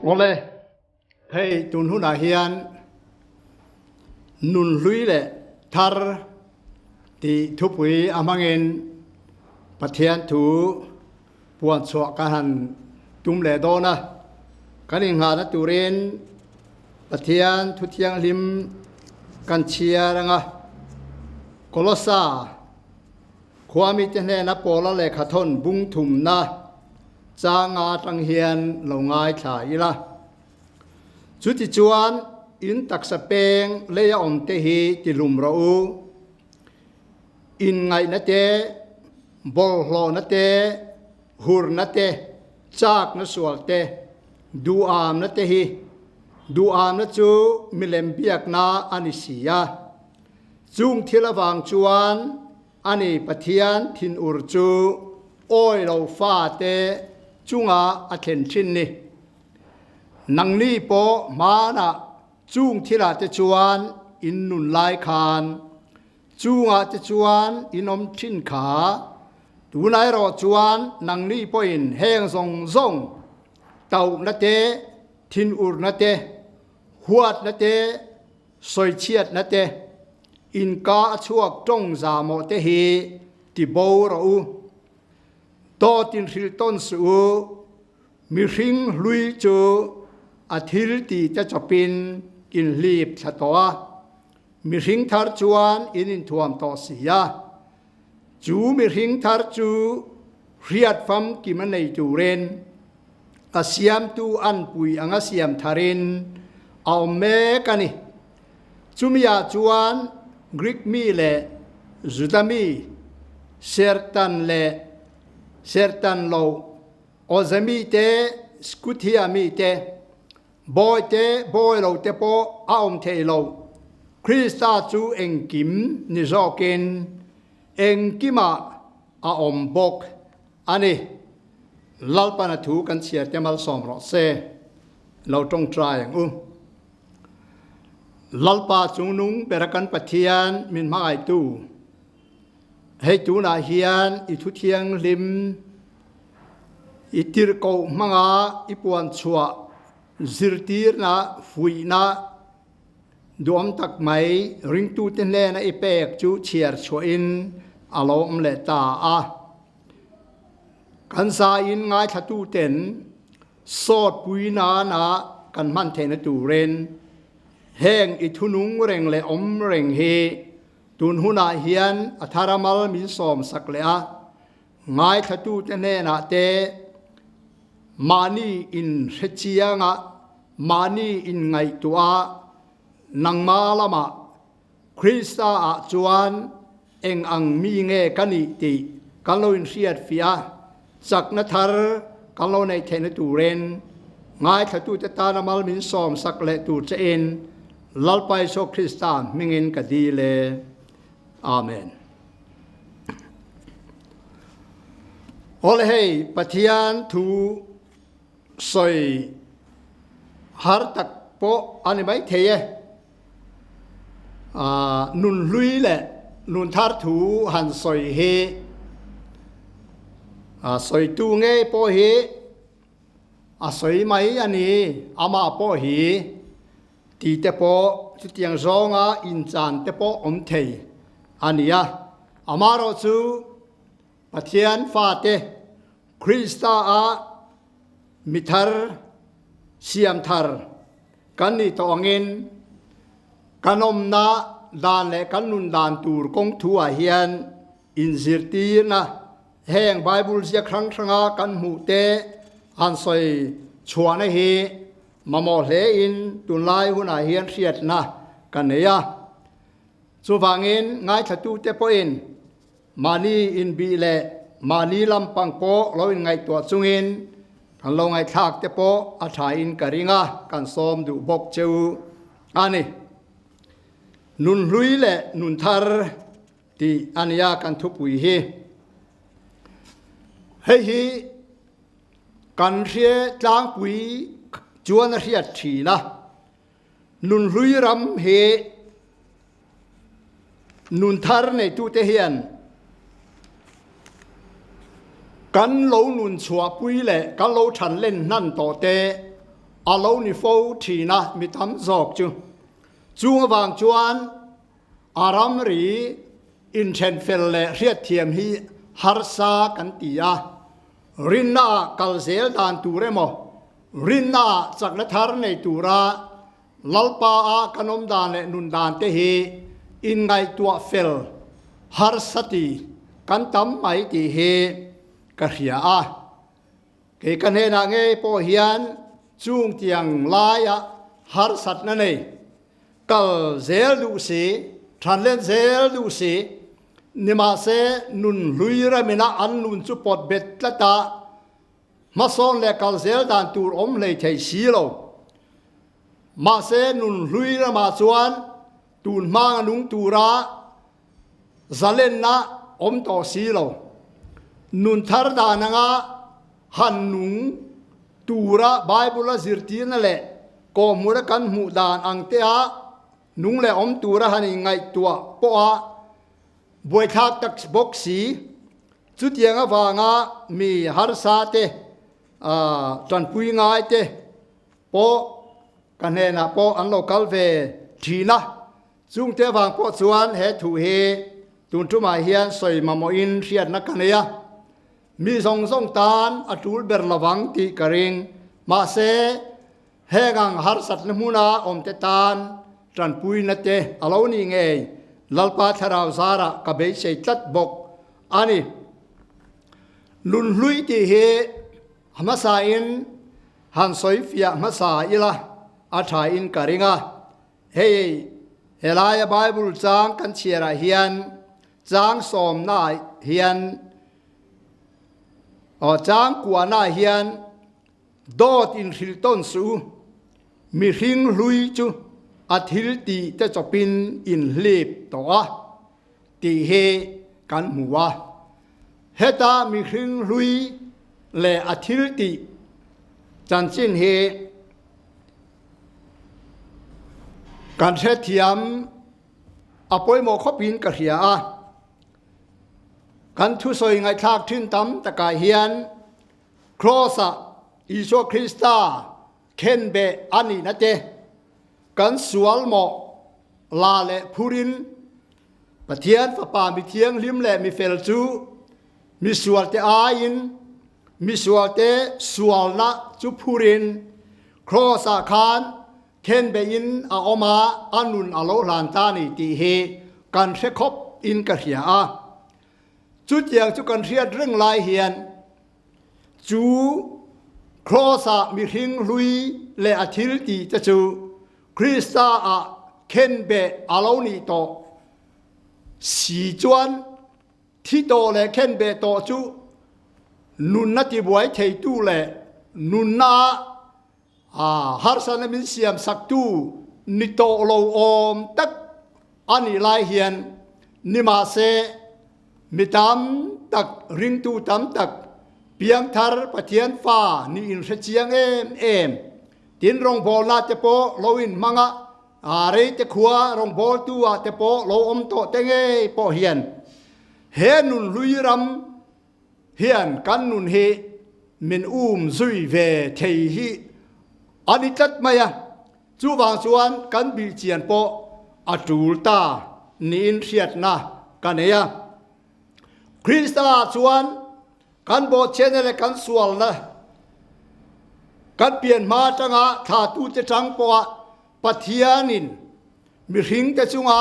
Awle, hei tun hunah hian nun hlui leh thar tih thupui a hmangin Pathian thu puan chhuah ka han tum leh dawn a. Kan inghahna turin Pathian thu thianghlim kan chhiar ang a, Kolossa Khua mite hnena Paula lehkhathawn bung thumna changa atang hian lo ngaithla ila. Chutichuan, in taksa peng leia awmte hi tihlum rawh u. Inngaihna te, bawlhhlawhna te, hurna te, chakna sual te, duhamna te hi duhamna chu milem biakna a ni si a. Chung thil avang chuan ani Pathian thinur chu awi lo fate chungah a thlen thin ni. Nangni pawh hmanah chung thilah te chuan in nun lai khan chungah te chuan in awm thin kha, tunah erawh chuan nangni pawhin heng zawng zawng tauhna te, thinurna te, huatna te, Sawichhiatna te, inka a chhuak tawng zamawh te hi ti bo rawh u. Dawt in hrilh tawn suh u, mihring hlui chu a thil ti te chawpin in hlip thla tawh a, mihring thar chuan in inthuam tawh si a. Chu mihring thar chu hriat famkim a nei turin a siamtu anpui anga siam tharin a awm mek a ni. Chumiah chuan Greek mi leh Juda mi, serhtan leh serhtan lo, awze mite, Skuthia mite, Bawi te, bawi lo te pawh a awm thei lo. Krista chu engkim ni zawkin engkimah a awm bawk a ni. Lalpana thu kan chhiar te malsawm rawh se. Lo tawngtai ang u. Lalpa chungnung bera kan Pathian min hmangaihtu, hei tunah hian i thu thianghlim, I tirhkoh hmanga i puan chhuah zirtirna fuihna duhawm tak mai ringtute hnena i pek chu chhiar chhuahin a lo awm leh ta a. Kan zaiin ngaithlatuten sawt pui nana kan hman theihna turin heng i thunung reng leh awm reng hi tun hunah hian a thar amal min sawmsak leh a. Ngaithlatute hnenah te mahni inhre chianga mahni inngaihtuah a, nangma lamah Krista ah chuan eng ang mi nge ka nih tih kan lo inhriat fiah a, chakna thar kan lo neih theihna turin ngaithlatute tana mal min sawmsak leh tur chein Lalpa Isua Krista hmingin ka dil e. Amen. Awle hei Pathian thu sawi har tak pawh a ni mai thei e. Nun hlui leh nun thar thu han sawi hi sawitu ngei pawh hi a sawi mai a ni, amah pawh hi. Ti te pawh chutiang zawnga inchan te pawh awm thei a ni a. Amaherawh chu Pathian fate Krista a mi thar, siam thar kan nih tawh angin kan awmna dan leh kan nun dan tur kawng thu ah hian inzirtirna heng Bible ziak hrang hranga kan hmuh te han sawi chhuahna hi Mamawh hlein tunlai hunah hian hriatna ka nei a. Chuvangin ngaithlatute pawhin mahni inbih leh mahni lampang pawh lo inngaihtuah chungin kan lo ngaihthlak te pawh a thain ka ring a, kan sawm duh bawk cheu a ni. Nun hlui leh nun thar tih a nia kan thupui hi. Hei hi. Kan hria tlangpui chuan a hriat thin a, nunhlui ram hi nun thar neitute hian kan lo nun chhuahpui leh kan lo than len hnan tawh te. A lo ni fo thin a, mi tam zawk chu. Chung avang chuan a ramri inthen fel leh hriatthiam hi harsa kan ti a, rinnaah kal zel dan tur emaw, rinnaah chakna thar nei tura Lalpa a kan awm dan leh nun dan te hi inngaihtuah fel harsa ti kan tam mai tih hi ka hria a. Kei ka hnenah ngei pawh hian chung tiang laia harsatna nei, kal zel duh si, thanlen zel duh si, nimahse nun hlui ramina an nun chu pawt bet tlat a, hmasawn leh kal zel dan tur awm hlei thei si lo. Mahse nun hlui ramah chuan tun hmanga nung tura Zalenna awm tawh si lo. Nun thar dan anga han nung tura Bible-a zirtirna leh kawhhmuna kan hmuh dan ang tea nung leh awm tura han inngaihtuah pawha buaithlak tak bawk si. Chutiang avanga mi harsa te, tanpui ngai te pawh ka hnenah pawh an lo kal ve thin a. Chungte avang pawh chuan he thu hi tun tumah hian sawi mamawhin hriatna ka nei a, mi zawng zawng tan a tul ber lovang tih ka ring. Mahse, heng ang harsatna hmuna awmte tan tanpuina te a lo nih ngei Lalpa Thlarau zarah ka beisei tlat bawk a ni. Nunhlui tih hi hmasain han sawifiah hmasa ila a thain ka ring a. Hei helaia Bible chang kan chhiarah hian chang sawmnaah hian aw chang kuahnaah hian dawt inhrilh tawn suh u, mihring hlui chu a thil tih te chawpin inhlip tawh a tih hi kan hmu a. Heta mihring hlui leh a thil tih chanchin hi Kan hrethiam a pawimawh khawpin ka hria a, kan thusawi ngaihthlak thin tam takah hian Kraws-ah Isua Krista khenbeh a nihna te, kan sual mawh la leh phurin Pathian Fapa mi thianghlim leh mi fel chu misualte aiin misualte sualna chu phurin Kraws-ah khan khenbeihin a awm a, a nun a lo hlan ta a ni tih hi kan hre khawp in ka hria a. Chutiang chu kan hriat reng lai hian chu Kraws-ah mihring hlui leh a thil tih te chu Krista-ah khenbeh a lo nih tawh si chuan Thi tawh leh khenbeh tawh chu nunna tibuai theitu leh nunna ah harsatna min siam saktu ni tawh lo awm tak a nih lai hian nimahse mi tam tak ringtu tam tak piangthar Pathian fa nih inhre chiang em em tin rawngbawlna te pawh lo inhmang a A reite khua rawngbawltu ah te pawh lo awm tawh te ngei pawh hian he nunhlui ram hian kan nun hi min um zui ve thei hi a ni tlat mai a, chuvang chuan kan bihchian pawh a tul ta niin hriatna ka nei a. Krista ah chuan Kan bawhchhiatna leh kan sualna kan pian hma atanga thlatute tang pawha Pathianin mihringte chunga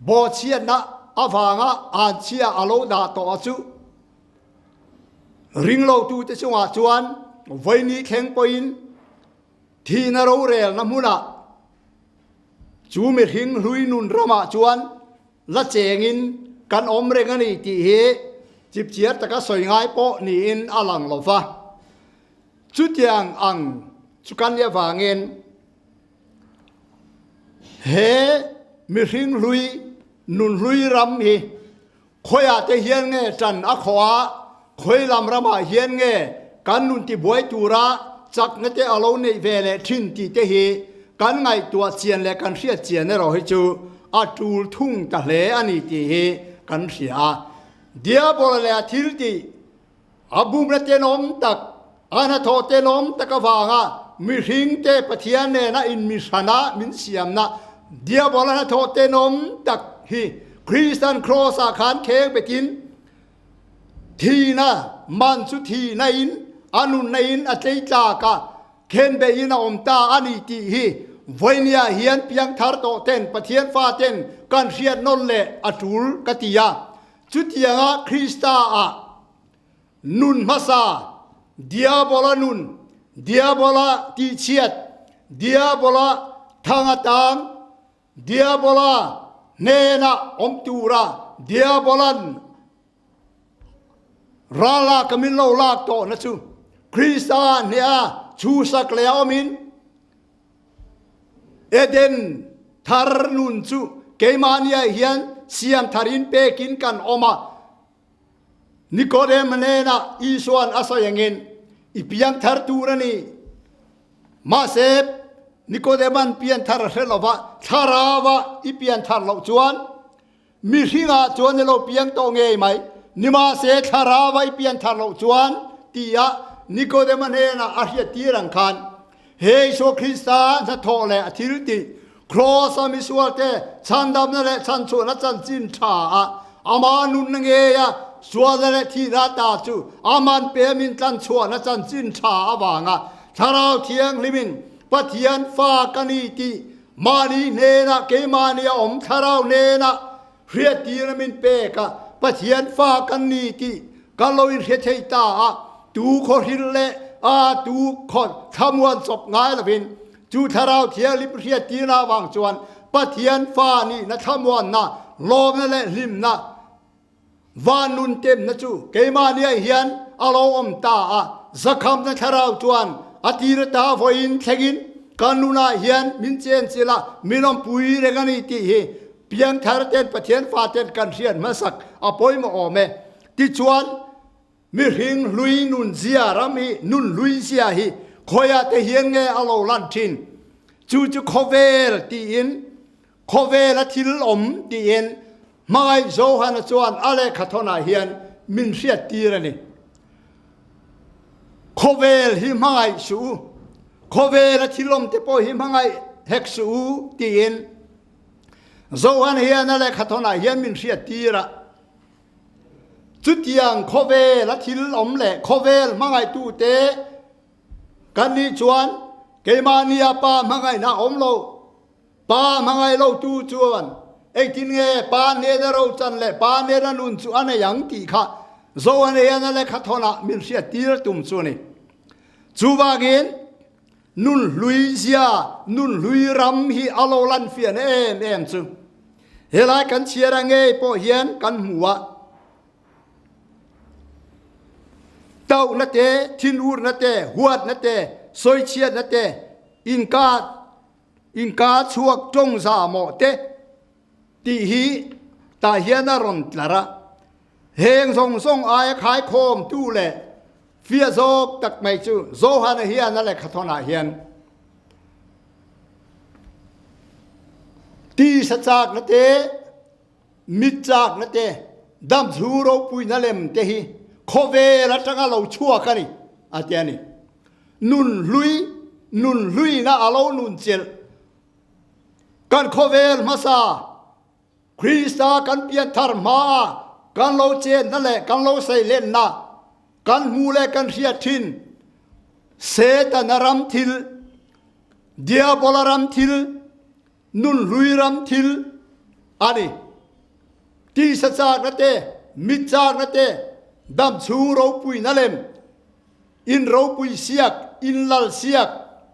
bawhchhiatna avanga anchhia a lo dah tawh a chu ringlotute chungah chuan vawiini thleng pawhin thihna rorelna hmunah chu mihring hlui nun ramah chuan La chengin kan awm reng a ni tih hi chipchiar taka sawi ngai pawh niin a lang lo va. Chutiang ang chu kan nih avangin he mihring hlui, nun hlui ram hi khawiah te hian nge ṭan a khawh a, khawi lam ramah hian nge kan nun tibuai tura chakna te a lo neih ve leh ṭhin tih te hi kan ngaihtuah chian leh kan hriat chian erawh hi chu a tul thung ta hle a ni tih hi kan hria a. Diabola leh a thil tih a bumna tenawm tak. A hnathawh tenawm tak avanga mihringte Pathian nena inmihrana min siamna Diabola hnathawh tenawm tak hi Kristan Kraws-ah khan kheng betin thihna man chu thihna-in a nunna-in a tlei tlak a, khen beihin a awm ta a ni tih hi vawinia hian piangthar tawh ten Pathian faten kan hriat nawn leh a tul ka ti a. Chutianga Krista-ah Nun hmasa, Diabola nun, Diabola tihchhiat, Diabola thang atang, Diabola hnenah awm tura Diabolan ral lak a min lo lak tawhna chu Krista hneha chhusak leh a awmin Eden thar nun chu keimahniah hian siam tharin pekin kan awm a. Nikodem hnenah Isua'n a sawi angin, I piang thar tur a ni. Mahse, Nikodema'n pian thar a hre lo va, Thlarauva i pian thar loh chuan mihringah chuan i lo piang tawh ngei mai. Nimahse, Thlarauva i pian thar loh chuan, tia Nikodema hnenah a hriattir ang khan, He Isua Krista hnathawh leh a thiltih, Kraws-a misualte chhandamna leh chhanchhuahna chanchin tha a ama nunna ngeia sualna leh thihna ta chu a man pe min tlanchhuahna chanchin tha avanga Thlarau Thianghlimin Pathian fa ka ni tih mahni hnenah keimahni a awm Thlarau hnenah Hriattirna min pek a, Pathian fa kan ni tih ka lo inhre thei ta a, tu khaw hrilh leh a tu khaw thlamuan chawp ngai lovin chu Thlarau Thianghlim hriattirna avang chuan Pathian fa nihna thlamuanna, lawmna leh hlimna, van nun temna chu keimahniah hian a lo awm ta a, zakhamna Thlarau chuan a tir ata vawiin thlengin ka nunah hian min chenchilh a, min awmpui reng a ni tih hi Piangthar ten Pathian faten kan hriat hmasak a pawimawh awm e. Tichuan, mihring hlui nun zia ram hi, nun hlui zia hi khawiah te hian nge a lo lan thin? Chu chu khawvel tiin, khawvela thil awm tiin Hmangaih Johana chuan a lehkhathawnah hian min hriattir a ni. Khawvel hi hmangaih suh u, khawvela thil awm te pawh hi hmangaih hek suh u tiin Johan hian a lehkhathawnah hian min hriattir a, chutiang khawvel a thil awm leh khawvel hmangaihtute kan nih chuan keimahnia Pa hmangaihna a awm lo. Pa hmangaih lotu chuan engtin nge Pa nena rochan leh Pa nena nun chu a nei ang tih kha Johan hian a lehkhathawnah min hriattir tum chu a ni. Chuvangin Nun hlui zia, nun hlui ram hi a lo lan fian em em chu. Helai kan chhiar a ngei pawh hian kan hmu a. Tauhna te, thinurna te, huatna te, sawichhiatna te, inka inka chhuak tawng za mawh te tih hi tah hian a rawn tlar a. Heng zawng zawng aia khaikhawmtu leh fiah zawk tak mai chu Johana hian a lehkhathawnah hian tisa chakna te, mit chakna te, damchhu ropuina lem te hi khawvel atanga lo chhuak a ni, a ti a ni. Nun hlui, nun hluina a lo nun chelh. Kan khawvel hmasa Krista kan pianthar hmaa kan lo chenna leh kan lo seilenna kan hmuh leh kan hriat thin Setana ram thil, Diabola ram thil, nunhlui ram thil a ni. Tisa chakna te, mit chakna te, damchhung ropuina lem, in ropui siak, in lal siak,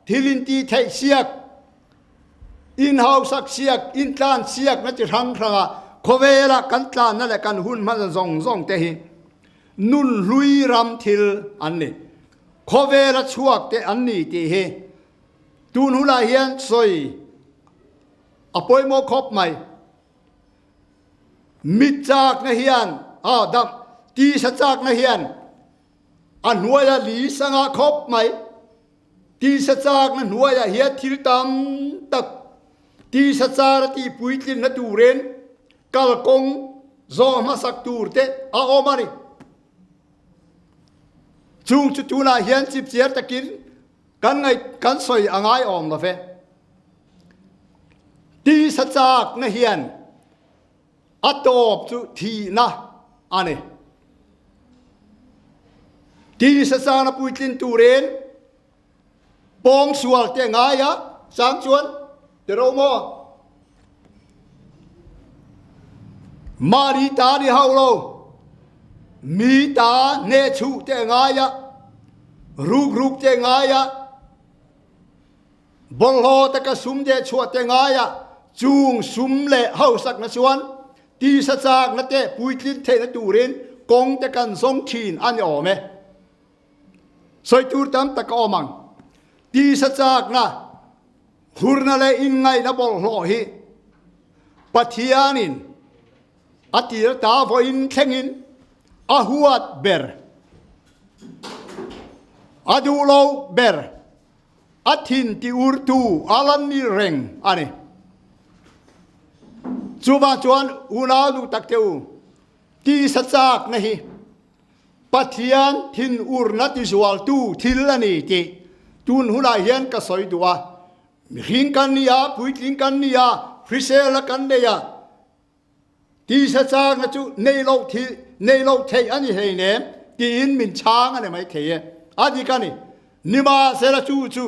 thil in tih theih siak, Inhausak siak, intlan siakna chi hrang hranga khawvela kan tlanna leh kan hun hmasa zawng zawng te hi nunhlui ram thil an ni. Khawvela chhuak te an ni tih hi tun hunah hian sawi a pawimawh khawp mai. Mit chakna hian, a dam, tisa chakna hian a hnuaia li sanga khawp mai. Tisa chakna hnuaiah hian thil tam tak tisa char a tih puitlinna turin kalkawng zawh hmasak tur te a awm a ni. Chung chu tunah hian chipchiar takin kan ngaih kan sawi a ngai awm lo ve. Tisa chakna hian a tawp chu thihna a ni. Tisa chakna puitlin turin pawngsual te ngai a chang chuan ti ro maw? Mahni ta ni hauh lo, mi ta hnehchhuh te ngai a, rukruk te ngai a, bawlhhlawh taka sum dehchhuah te ngai a, chung sum leh hausakna chuan tisa chakna te puitlin theihna turin kawng te kan zawng thin a ni awm e. Sawi tur tam tak a awm ang. Tisa chakna, hurna leh inngaihna bawlhhlawh hi Pathianin a tir ta vawiin thlengin a huat ber, a duh lo ber, a thin ti urtu a la ni reng a ni. Chuvang chuan unau duh tak te u, tisa chakna hi Pathian thinurna tizualtu thil a ni tih tun hunah hian ka sawi duh a. Mihring kan ni a, puitling kan ni a, hrisel a kan nei a, tisa changna chu nei loh thil, nei loh theih a ni hleinem tiin min chhang a ni maithei e. A dik a ni. Nimahsela chu chu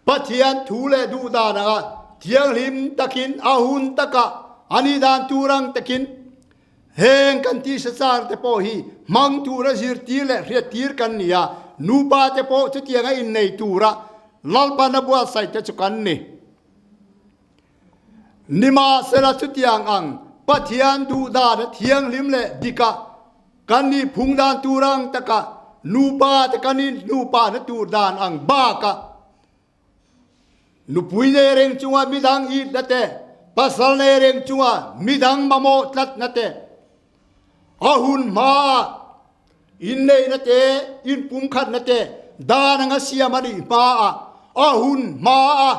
Pathian thu leh duh dan anga thianghlim takin a hun takah a nih dan tur ang takin Heng kan tisa char te pawh hi hmang tura zirtir leh hriattir kan ni a, nupa te pawh chutianga innei tura Lalpan a buatsaih te chu kan ni. Nimahsela chutiang ang Pathian duhdan a thianghlim leh dika kan nih phung dan tur ang taka nupa te kan in nupa na tur dan ang baka Nupui nei reng chunga midang itna te, pasal nei reng chunga midang mamawh tlatna te, a hun hmaah inneihna te, inpumkhatna te dan anga siam a nih hmaah, a hun hmaah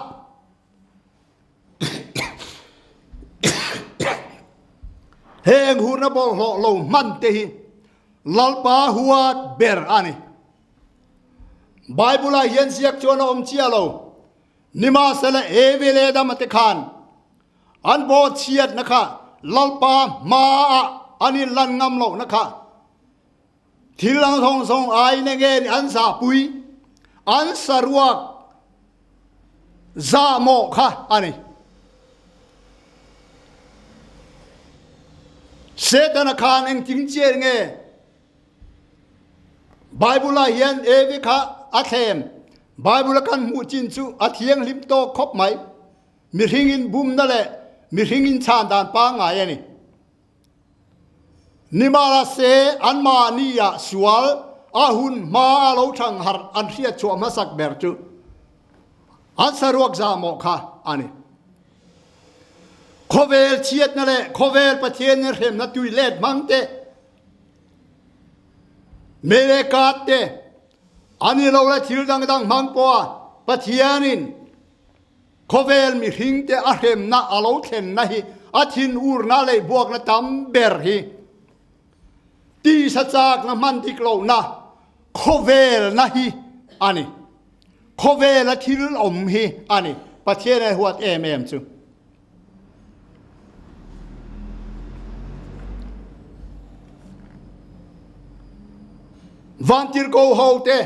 heng hurna bawlhhlawh lo hman te hi Lalpa huat ber a ni. Bible ah hian ziak chuan a awm chiah lo. Nimahsela Evi leh Adama te khan an bawhchhiatna kha Lalpa hmaah an inlan ngam lohna kha thil ang zawng zawng aiin enge ni an zahpui, an saruak zahmawh kha a ni. Setana khan engtin chiah nge Bible ah hian Evi kha a thlem. Bible a kan hmuh chin chu a thianghlim tawk khawp mai. Mihring in bumna leh mihring in chhan dan pangngai a ni. Nimahla se anmahni ah sual a hun hma a lo thang harh an hriat chhuah hmasak ber chu an saruak zahmawh kha a ni. Khawvel chhiatna leh khawvel Pathian in hremna tui let hmang te, Mele card te, a ni lo le thil dang dang hmang pawha Pathianin khawvel mihring te a hremna a lo thlenna hi a thinurna leh buakna tam ber hi tisa chakna hman dik lohna khawvelna hi a ni. Khawvela thil awm hi a ni. Pathian a huat em em chu. Vantirhko ho te,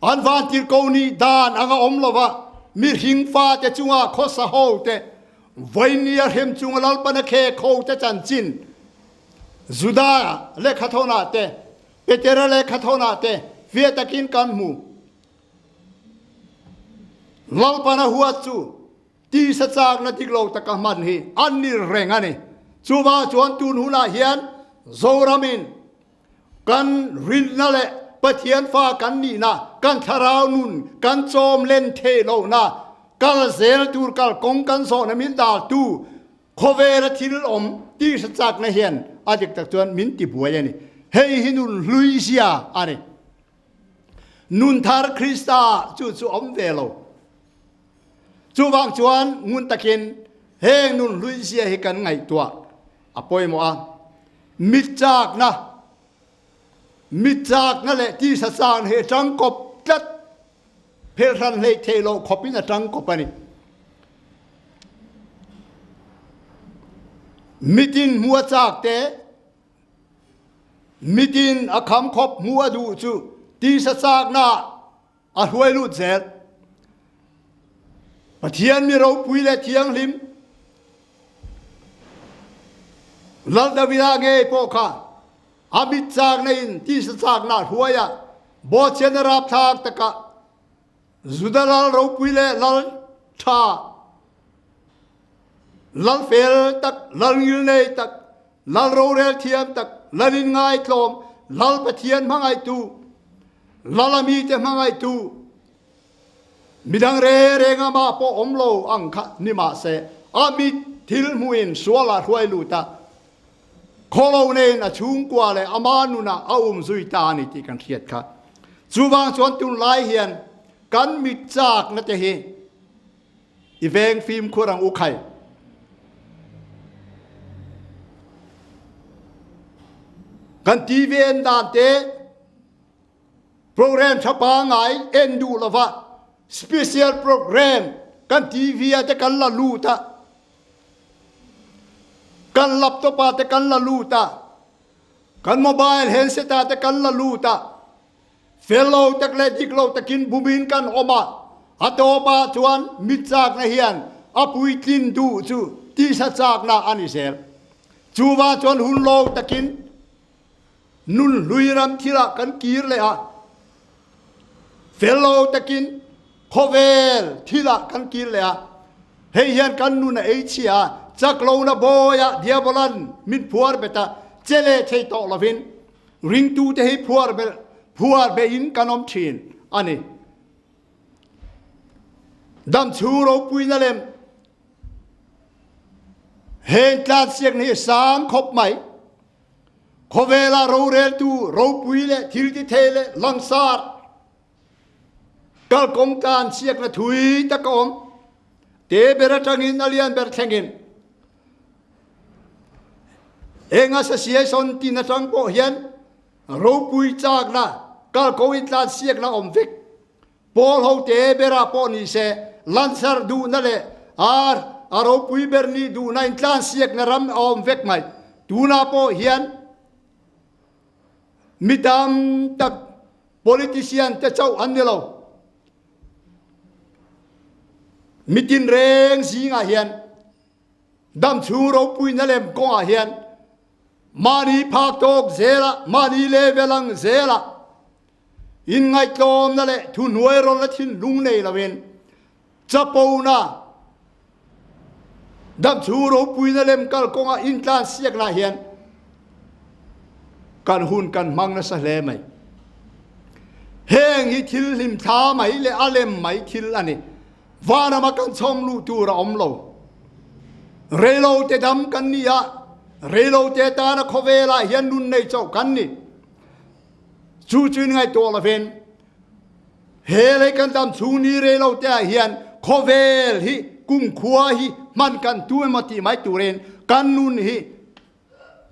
an vantirhko nih dan anga awm lova mihring fate chunga khawsa ho te, vawinia hrem chunga Lalpana khek ho te chanchin Juda lehkhathawnah te, Petera lehkhathawnah te fiah takin kan hmu. Lalpana huat chu tisa chakna dik lo taka hman hi an ni reng a ni. Chuvang chuan tun hunah hian Zoramin kan rinna leh Pathian fa kan nihna, kan thlarau nun kan chawm len theih lohna, kal zel tur kalkawng kan zawhna min daltu Khawvela thil awm tih hre chakna hian a dik tak chuan min ti buai a ni. Hei hi nun hlui zia a ni. Nun thar Krista chu chu awm ve lo. Chuvang chuan ngun takin heng nun hlui zia hi kan ngaihtuah a pawimawh a. Mit chakna. Mi chakna leh tisa chakna hi a tangkawp tlat. Phelh hran hleih theih loh khawpin a tangkawp a ni. Mitin hmu a chak te, mitin a kham khawp hmu a duh chu tisa chakna a hruai lut zel. Pathian mi ropui leh thianghlim Lal Davida ngei pawh kha a mit chakna in tisa chakna a hruai a, Bawhchian a rapthlak takah Juda lal ropui leh lal tha, lal fel tak, lal ngilnei tak, lal rorel thiam tak, lal in ngaitlawm, lal Pathian hmangaihtu, lal a mite hmangaihtu, midang reng reng amah pawh awm lo ang kha ni mahse a mit thil hmuhin sual ah hruai lut a, khawlo neiin a chhungkua leh ama nunah a um zui ta a ni tih kan hriat kha. Chuvang chuan tunlai hian kan mit chakna te hi I veng fimkhur ang u khai. Kan TV en dan te program tha pangai en duh lova special program kan TV ah te kan la lut a kan laptop ah te kan la lut a kan mobile handset ah te kan la lut a Fel lo tak leh dik lo takin bumin kan awm a, a tawpah chuan mit chakna hian a puitlin duh chu tisa chakna a ni zel. Chuvang chuan hun lo takin nun hlui ram thilah kan kir leh a, fel lo takin khawvel thilah kan kir leh a. Hei hian kan nun a ei chhia a, chak lohna bawiah Diabolan min phuar bet a, che leh thei tawh lovin Ringtute hi phuar belh phuar behin kan awm thin a ni. Damchhung ropuina lem heng tlansiakna hi a sang khawp mai. Khawvela roreltu ropui leh thiltithei leh langsar kalkawng tlansiakna thui tak a awm. Te ber atangin a lian ber thlengin Eng association tin atang pawh hian ropui chakna, kalko intlansiakna awm vek. Pawl ho te berah pawh ni se, lansar duhna leh a a ropui ber nih duhna intlansiakna ram a awm vek mai. Tunah pawh hian mi tam tak politician te chauh an ni lo. Mi tinreng zingah hian Damchhung ropuina lem kawngah hian mahni phak tawk zela, mahni level ang zela inngaihtlawmna leh thuhnuai rawlna thinlung nei loin chapona damchhung ropuina lem kal kawngah intlansiakna hian kan hun kan hmang nasa hle mai. Heng hi thil hlimthla mai leh a lem mai thil a ni. Vanrama kan chhawm luh tur a awm lo. Reilote dam kan ni a, reilote tana khawvelah hian nun nei chauh kan ni. Chu chu in ngaihtuah lovin he lei kan dam chhung ni reilote ah hian khawvel hi kumkhua hi hman kan tu emaw tih mai turin kan nun hi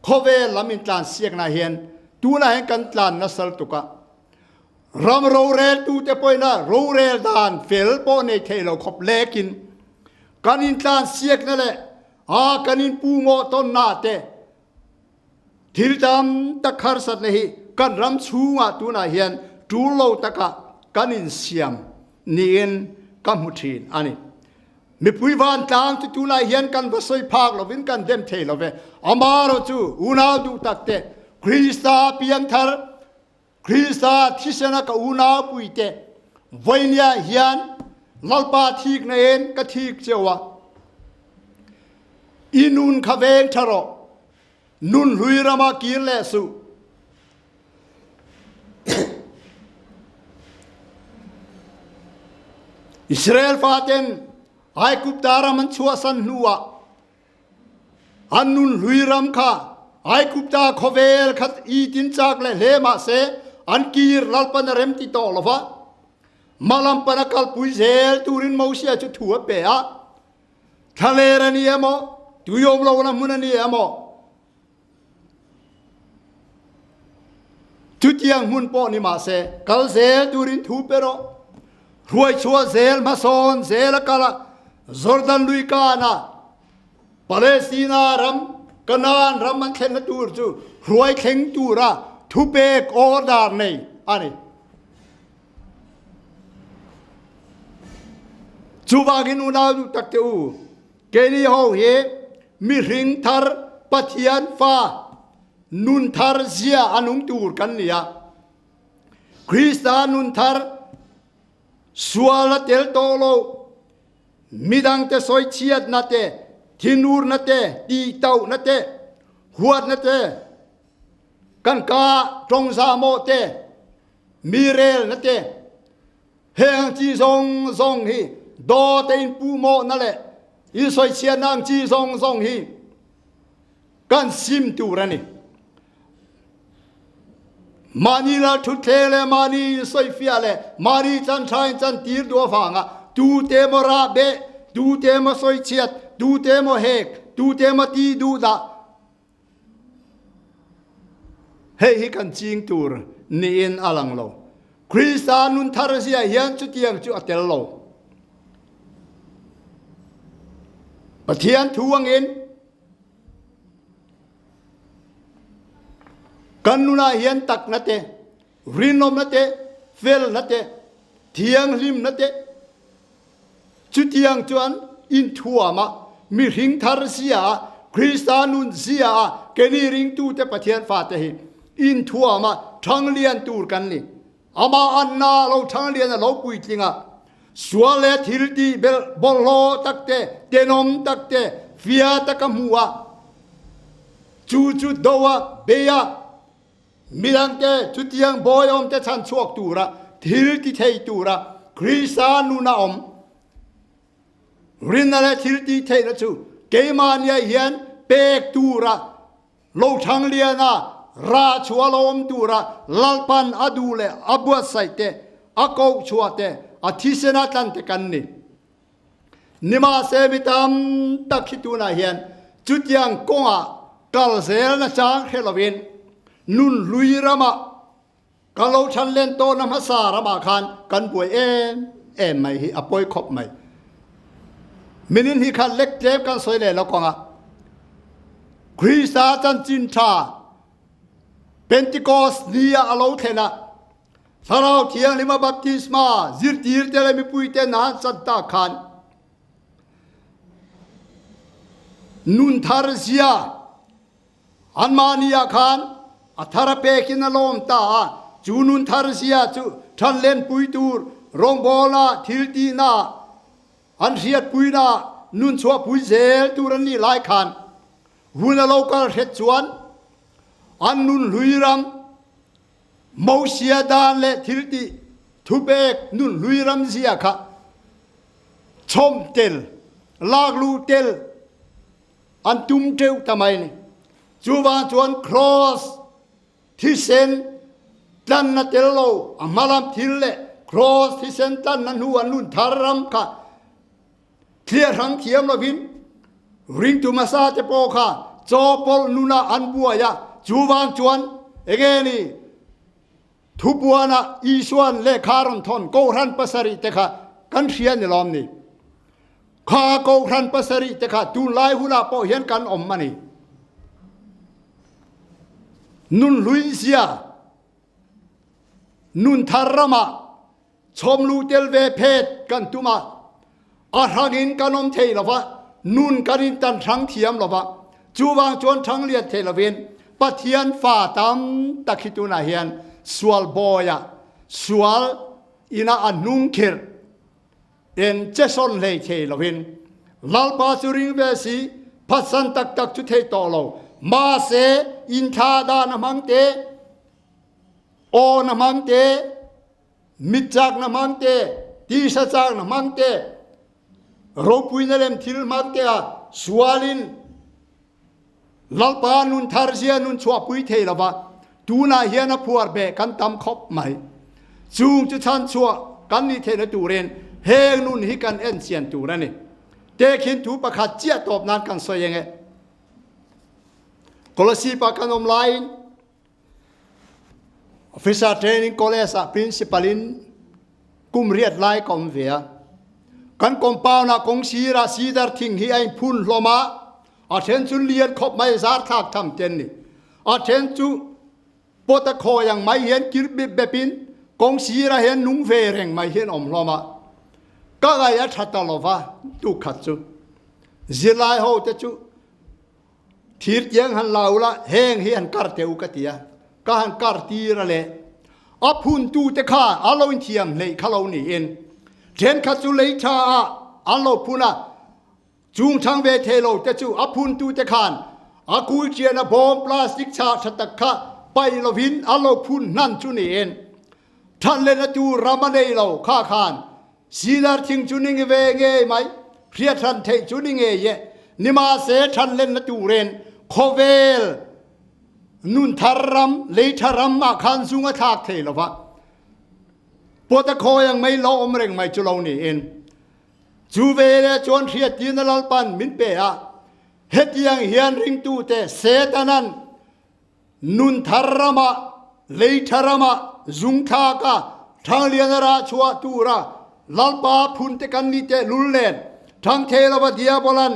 khawvel lam in tlan siakna hian tunah hian kan tlan nasal tuk a. Ram roreltute pawhina rorel dan fel pawh nei thei lo khawp lekin kan intlansiakna leh a kan inpumawh tawnna te thil tam tak harsatna hi kan ram chhungah tunah hian tul lo takah kan insiam niin ka hmu thin a ni. Mipui vantlang chu tunah hian kan va sawi phak lovin kan dem thei lo ve. Amaherawhchu unau duh takte Krista piangthar Krista thisena ka unau puite, vawinia hian Lalpa thikna in ka thik cheu a. I nun kha veng tha rawh, nun hlui rama kir leh suh. Israel faten Aigupta ram an chhuahsan hnuah An nun hlui ram kha Aigupta khawvel kha i tin chak leh hle mah se an kir Lalpan a rem ti tawh lo va. Hmalam pan a kalpui zel turin Mosia chu thu a pe a. Thlaler a ni emaw, tuiawm lohna hmun a ni emaw, Chutiang hmun pawh ni mah se, kal zel turin thu pe rawh. Hruaichhuah zel hmasawn zel a kal a, Jordan lui kanah Palestina ram, Kanaan ram an thlenna tur chu hruai thleng tura thupek order nei a ni. Chuvangin unau duh tak te u, keini ho hi mihring thar Pathian fa nun thar zia a nung tur kan ni a. Krista nun thar sual a tel tawh lo, midangte sawichhiatna te, thinurna te, tihtohna te, huatna te, kan ka tawngzamawh te, mi relna te, heng ang chi zawng zawng hi dawte inpuhmawhna leh insawichhiatna ang chi zawng zawng hi kan sim tur a ni. Mahni lal thutthleng leh mahni insawifiah leh mahni chan tha in chan tir duh avanga tute emaw rah beh, tute emaw sawichhiat, tute emaw hek, tute emaw ti duh dah hei hi kan ching tur niin a lang lo. Krista nun thar zia hian chutiang chu a tel lo. Pathian thu angin Kan nunah hian takna te, rinawmna te, felna te, thianghlimna te, chutiang chuan inthuama mihring thar zia ah, Krista nun zia ah keini ringtute Pathian fate hi inthuama thanglian tur kan ni. Amah anna a lo thanglian a lo puitling a, sual leh thil tih belh bawlhhlawh tak te, tenawm tak te, fia taka hmu a, chu chu do a, bei a, midangte chutiang bawiawmte chhan chhuak tura thil ti thei tura Krista nun a awm. Rinna leh thil tih theihna chu keimahniah hian pek tura Lo thang lian a, rah chhuah lo awm tura Lalpan a duh leh a buatsaih te, a koh chhuah te, a thisen a tlan te kan ni. Nimahse mi tam tak hi tunah hian chutiang kawngah kal zel na chang hre lovin nun hlui ramah Ka lo than len tawhna hmasa ramah khan kan buai em em mai hi a pawi khawp mai. Minin hi khan lek tlem kan sawi leh lo kawng a. Krista chanchin tha Pentecost ni ah a lo thlen a, Thlarau Thianghlima baptisma zirtir te leh mipui te na han chan tak khan nun thar zia Anmahni ah khan a thar a pek in a lawm ta a, chu nun thar zia chu than lenpui tur rawngbawlna thil tihna an hriatpuina nun chhuahpui zel tur an nih lai khan hun a lo kal hret chuan an nun hlui ram Mosia dan leh thil tih thupek nun hlui ram zia kha chhawm tel lak luh tel An tum teuh ta mai ni. Chuvang chuan Kraws thisen tlanna tel lo a hmalam thil leh Kraws thisen tlanna hnu an nun thar ram kha thliah hrang thiam lovin ringtu hmasa te pawh kha chawpawlh nunah an buai a. Chuvang chuan enge ni Thupuanah Isua'n lehkha rawn thawn Kohhran pasarih te kha kan hria ni lawm ni? Kha Kohhran pasarih te kha tunlai hunah pawh hian kan awm a ni. Nun hlui zia, nun thar ramah chhawm luh tel ve phet kan tum a, a hrangin kan awm thei lo va, nun kan intan hrang thiam lo va, chuvang chuan hrang lian thei lovin Pathian fa tam tak hi tunah hian sual bawiah sual ina a hnung khirh en che sawn hlei thei lovin Lalpa chu ring ve si, phatsan tak tak chu thei tawh lo, mahse inthla dan a hmang te, aw na hmang te, Mit chakna hmang te, tisa chakna hmang te, ropuina lem thil hmang te a sualin Lalpa nun thar zia nun chhuahpui thei lova tunah hian a phuar beh kan tam khawp mai. Chung chu chhan chhuah kan nih theihna turin heng nun hi kan en chian tur a ni. Tehkhin thu pakhat chiah tawp nan kan sawi eng e. Kolosip ah kan awm laiin. Officer Training College ah Principal in kum riat lai ka um ve a. Kan compound ah kong sir ah cedar thing hi a in phun hlawm a. A then cu lian khop mai zar thlak tham ten ni. A then cu pot a khawi ang mai hian kir bip bep in kong sir ah hian nung ve reng mai hian om hlawm a. Ka ngai a tha ta lova tu khat chu. Zirlai ho te chu Thir tiang han la ula heng hi han kar teh u ka ti a, ka han kar tir a le. A phuntu te kha a lo inthiam hleih kha lo niin thenkhat chu lei tha ah an lo phun a, chung thang ve thei lo te chu a phuntu te khan a kui ṭian a bawm plastic chah tha tak kha paih lovin an lo phun hnan chu niin Than le na tu ram a nei lo kha khan Sinar thing chu ni nge ve ngei mai hriat hran theih chu ni ngei e nimahse than len na turin khawvel nun thar ram lei tha ram ah khan zung a thlak thei lova pot a khawi ang mai lo awm reng mai chu lo niin chu ve le chuan hriat tin a lalpan min pe a hetiang hian ringtute setanan Nun thar ramah, lei tha ramah, zung thlak a, Thanglian a rah chhuah tura Lalpa phun te kan ni teh lul nen, Thangthei lova Diabolan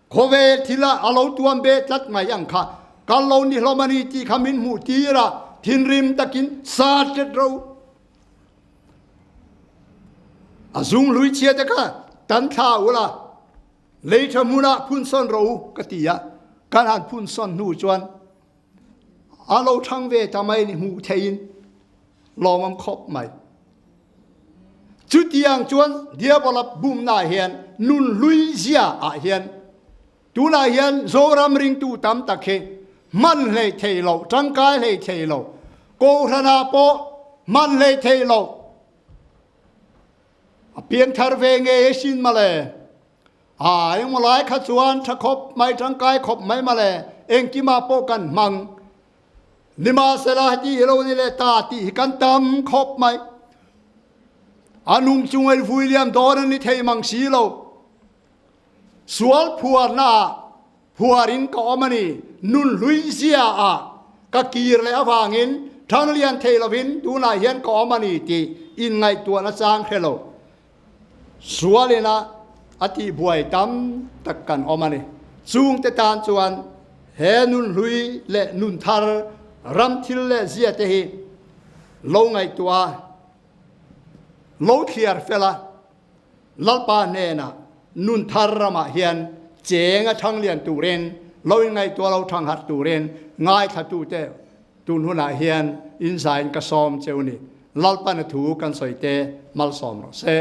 khawvel thil ah a lo tuam beh tlat mai ang kha kal lo ni hlawm a ni tih kha min hmuh tir a, thinrim takin sa tet ro. A zung hlui chhia te kha tan thla ula. Lei ṭha hmunah phun sawn rawh u, ka ti a. Kan han phun sawn hnu chuan a lo ṭhang ve ta mai ni hmuh theiin lawmawm khawp mai. Chutiang chuan Diabola bumna hian nun hlui zia ah hian tunah hian Zoram ringtu tam tak hi hman hlei thei lo, ṭangkai hlei thei lo, Kohhranah pawh hman hlei thei lo, A piangthar ve ngei asin mawle. A engmaw lai kha chuan tha khawp mai, tangkai khawp mai mawle, engkimah pawh kan hmang. Nimahsela heti hi lo ni leh ta tih hi kan tam khawp mai. A nung chung ei vui liam dawn a ni thei mang si lo. Sual phuarna ah phuarin ka awm a ni. Nun hlui zia ah ka kir leh avangin Thanglian thei lovin tunah hian ka awm a ni tih inngaihtuahna chang hre lo. Sual ina a tihbuai tam tak kan awm a ni. Chungte tan chuan he nun hlui leh nun thar ram thil leh zia te hi lo ngaihtuah a, lo thliar fel a, Lalpa hnenah nun thar ramah hian cheng a thang lian turin, lo inngaihtuah lo thang harh turin ngaithlatute tun hunah hian inzain ka sawm cheu ni. Lalpan a thu kan sawi te malsawm rawh se.